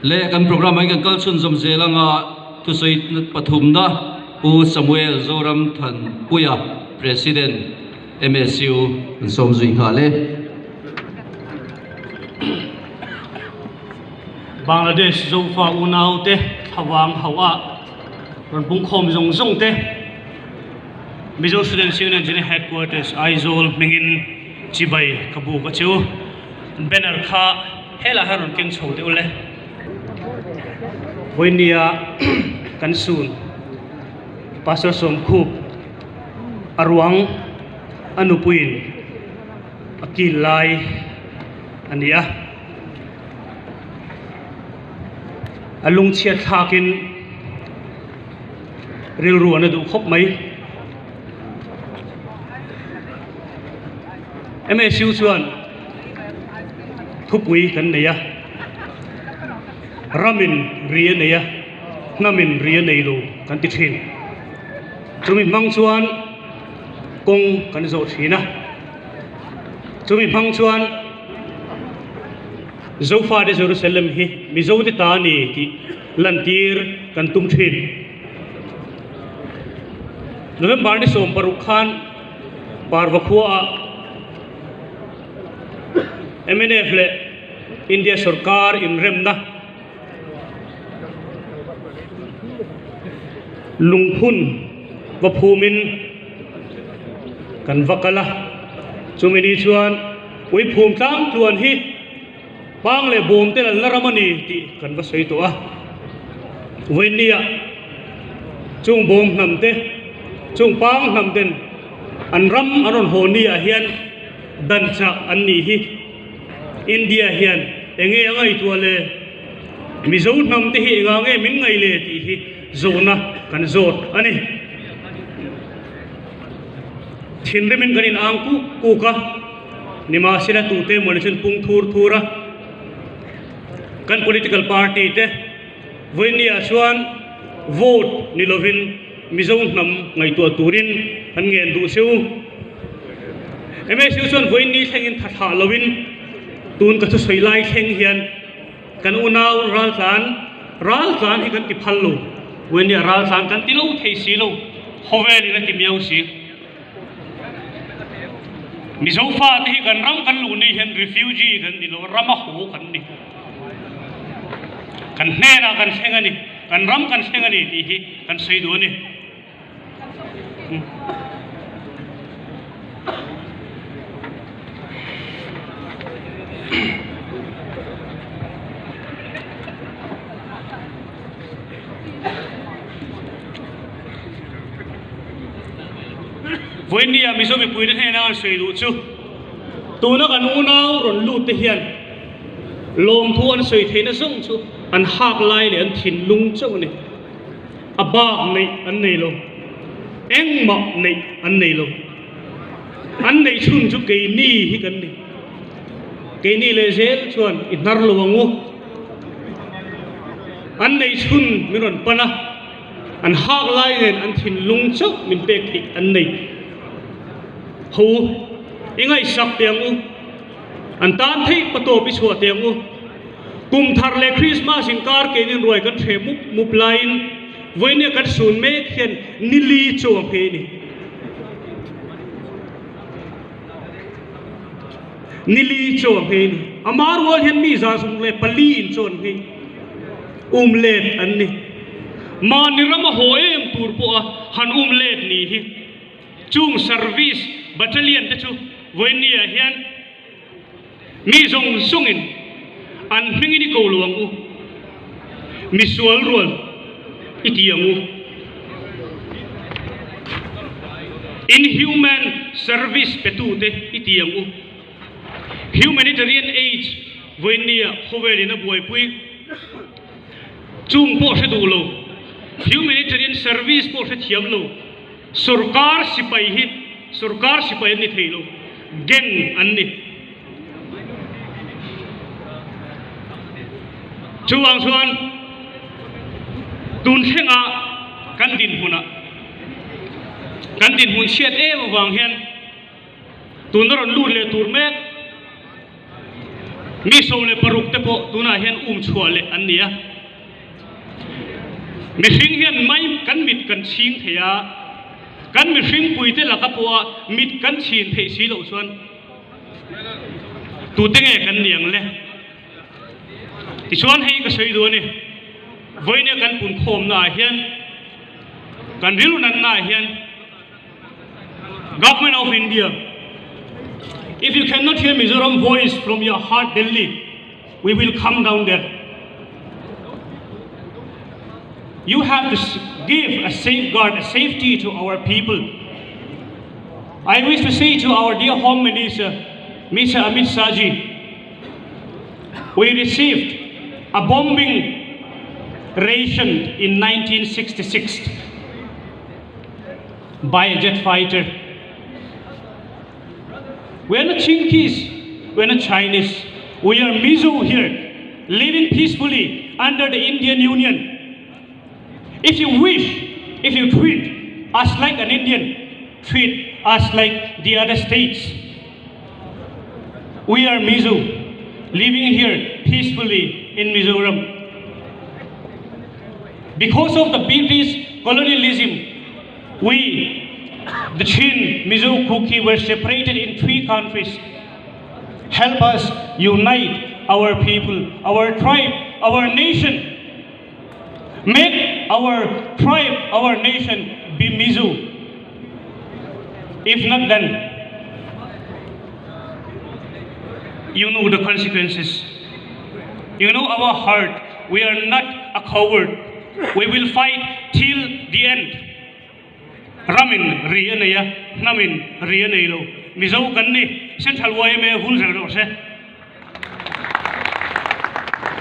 Le kan programme ah hian kan kal chhunzawm zel anga thusawi pathumna Pu Samuel Zoram Thanpuia, President, MSU an sawm zui nghal e. Bangladesh Zofa unaute thlavang hauh a rawn pungkhawm zawng zawng te Mizo Students Union General Headquarters Aizawl hmingin chibai ka buk a chu. Banner kha helaiah hian rawn keng chho deuh le. Vawinia kan sun Pastor Sawmkhup a ruang a nupuiin a kil lai a ni a. A lungchhiat thlakin rilru an la duh khawp mai. MSU chuan thupui kan nei a, ramin ri a nei a, hnamin ri a nei lo kan ti thin. Chumi hmang chuan kawng kan zawh thin a, chumi hmang chuan Zofate Jerusalem hi Mizote ta a ni tih lantir kan tum thin. November ni 16 khan Parva khuaah mnf leh India sorkar inremna lungphun va phumin kan va kal a, chumi ni chuan uiphum tlang tluan hi Pang leh bawm te lalna ram a ni tih kan va sawi tawh a. Vawinia chung bawm hnam te, chung pang hnam ten an ram an rawn haw ni ah hian dan chah an nih hi. India hian enge a ngaihtuah le? Mizo hnam te hi engah nge min ngaih le tih hi zawhna kan zawt a ni. Thinrimin kan inang kuk kuk a. Nimahsela tute mawni chuan pung thur thur a, kan political party te vawinia chuan vote ni lovin Mizo hnam ngaihtuah turin an ngen duh se u. MSU chuan vawiin thlengin tha thlah lovin tun ka thusawi lai thleng hian kan unau raltlan raltlan hi kan ti phal lo, vawinia raltlan kan ti lo thei si lo, khawvelin a ti miau si. Mizo fate hi kan ram kan luh ni hian refugee kan ni lo, rama haw kan ni. Kan hnenah kan thleng a ni, kan ram kan thleng a ni tih hi kan sawi duh a ni. Vawinia Mizo mipuite hnena an sawi duh chu tuna kan unau rawn lut te hian lawmthu an sawi theihna zawng chu an hak lai leh an thinlung chauh a ni. A bak neih an nei lo, engmah neih an nei lo. An neih chhun chu keini hi kan ni. Keini leh zel chuan i hnar lo ang u. An neih chhun min rawn pan a, an hak lai nen an thinlung chauh min pek theih an nei. Ho, i ngaihsak teh ang u, an tan theih patawp i chhuah teh ang u. Kum thar leh Krismas inkar keinin ruai kan hreh mup mup laiin vawinia kan sun mek hian nili chu a hmeh ni. Nili chu a hmei ni. Ama rual hian mi 104 in chu an hmei. Um let an ni. Mahni rama haw em tur pawha han um let ni hi chung service battalion te chu vawinia hian mi zawng zawngin an hmingin i ko lo ang u, misual rual i ti ang u. Inhuman service petute i ti ang u. Humanitarian aid vawinia khawvelin a buaipui chung pawh hre duh lo, humanitarian service pawh hre thiam lo, sorkar sipai hi sorkar sipai an ni thei lo, gang an ni. Chuvang chuan tun thlengah kan dinhmunah kan dinhmun chhiat em avang hian tuna rawn lut leh tur mek. Mi 16 te pawh tunah hian um chhuah leh an ni a. Mihring hian mai kan mit kan chhing thei a, kan mihring puite laka pawha mit kan chhin theih si loh chuan tute nge kan ni ang le? Tichuan hei ka sawi duh a ni, vawinia kan punkhawmna ah hian kan rilru natna ah hian Government of India, if you cannot hear Mizoram voice from your heart Delhi, we will come down there. You have to give a safeguard, a safety to our people. I wish to say to our dear Home Minister, Mr. Amit Shahji, we received a bombing ration in 1966 by a jet fighter. We are not Chinkies, we are not Chinese. We are Mizo here, living peacefully under the Indian Union. If you wish, if you treat us like an Indian, treat us like the other states. We are Mizo, living here peacefully in Mizoram. Because of the British colonialism, we, the Chin, Mizo, Kuki, were separated in three countries. Help us unite our people, our tribe, our nation. Make our tribe, our nation be Mizo. If not, then you know the consequences. You know our heart. We are not a coward. We will fight till the end. Ramin ri a nei a, hnamin ri a nei lo. Mizo kan ni, Central YMA vul zel rawh se.